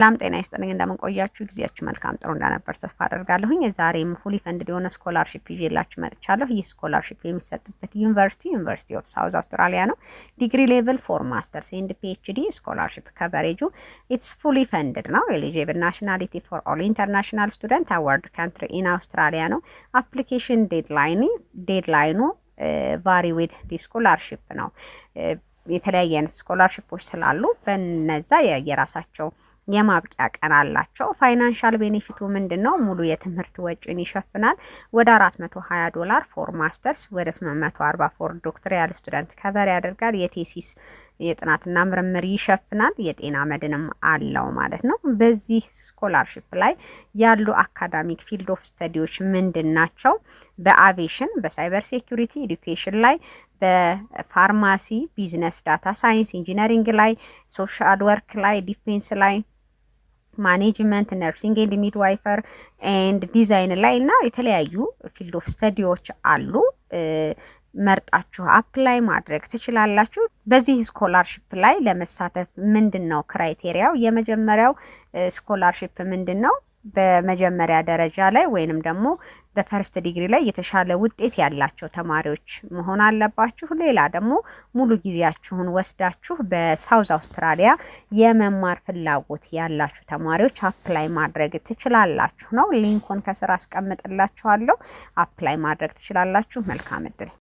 ሰላም ጤና ይስጥልኝ። እንደምን ቆያችሁ? ጊዜያችሁ መልካም ጥሩ እንደነበር ተስፋ አደርጋለሁኝ። ዛሬም fully funded የሆነ scholarship ይዤላችሁ መጥቻለሁ። ይህ scholarship የሚሰጥበት ዩኒቨርሲቲ University of South Australia ነው። Degree level for masters and PhD scholarship coverage ኡ it's fully funded ነው። Eligible nationality for all international student, award country in Australia ነው። Application deadline ኑ vary with the scholarship ነው። የተለያየ አይነት scholarship ኦች ስላሉ በነዛ የራሳቸው የማብቂያ ቀን አላቸው። Financial benefit ኡ ምንድን ነው? ሙሉ የትምህርት ወጪን ይሸፍናል። ወደ 420 ዶላር for masters፣ ወደ 840 for doctoral student cover ያደርጋል። የ thesis የጥናትና ምርምር ይሸፍናል። የጤና መድንም አለው ማለት ነው። በዚህ scholarship ላይ ያሉ academic field of study ዎች ምንድን ናቸው? በ aviation፣ በ cyber security፣ education ላይ፣ በ pharmacy፣ business፣ data science፣ engineering ላይ፣ social work ላይ፣ defense ላይ፣ management፣ nursing and midwifery and design ላይ እና የተለያዩ field of study ዎች አሉ። መርጣችሁ apply ማድረግ ትችላላችሁ። በዚህ scholarship ላይ ለመሳተፍ ምንድን ነው criteria ው? የመጀመሪያው scholarship ምንድን ነው? በመጀመሪያ ደረጃ ላይ ወይንም ደግሞ በ first degree ላይ የተሻለ ውጤት ያላቸው ተማሪዎች መሆን አለባችሁ። ሌላ ደግሞ ሙሉ ጊዜያችሁን ወስዳችሁ በ South Australia የመማር ፍላጎት ያላችሁ ተማሪዎች apply ማድረግ ትችላላችሁ ነው። Link ኡን ከስር አስቀምጥላችኋለሁ። Apply ማድረግ ትችላላችሁ። መልካም እድል።